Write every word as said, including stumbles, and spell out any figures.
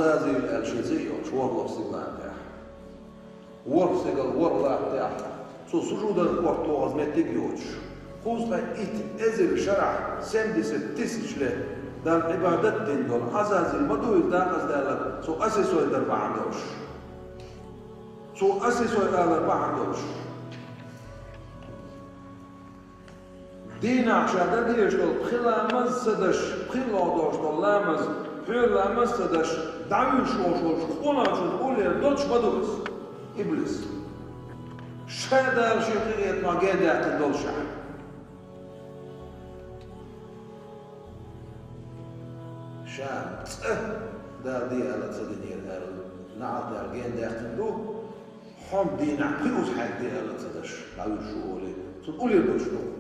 Азазил аьлла шен цӀе а йолуш, ворхӀ стигала тӀехь. ВорхӀ стигал, ворхӀ латта тӀехь. Цо сужудар корта тохаза меттиг а йоцуш. Кхузткъе итт эзар шарахь, семьдесят тысяч лет, Далла Ӏибадат дина долу Азазил ма ду иза декъаза даьлларг, цо асисой дар бахьана долуш. Цо асисой алар бахьана долуш. Дийнахь ша дан дезаш долу пхи ламаз ца даш, пхи лоха долуш долу ламаз, пхьуьйра ламаз ца даш, дӀавуьйшуш волуш волчу къонахчун уллера доцуш ма ду иза, иблис. Ша Дала шен къинхетамах гендаьккхина долуш ахь. Ша цкъа Дала де аьлла ца динера аьлла, неӀалт аьлла гендаьккхина ду, хьо-м дийнахь пхи уза хьайга де аьлла ца даш, дӀавуьйшуш ву олий, цунна уллера доцуш ду.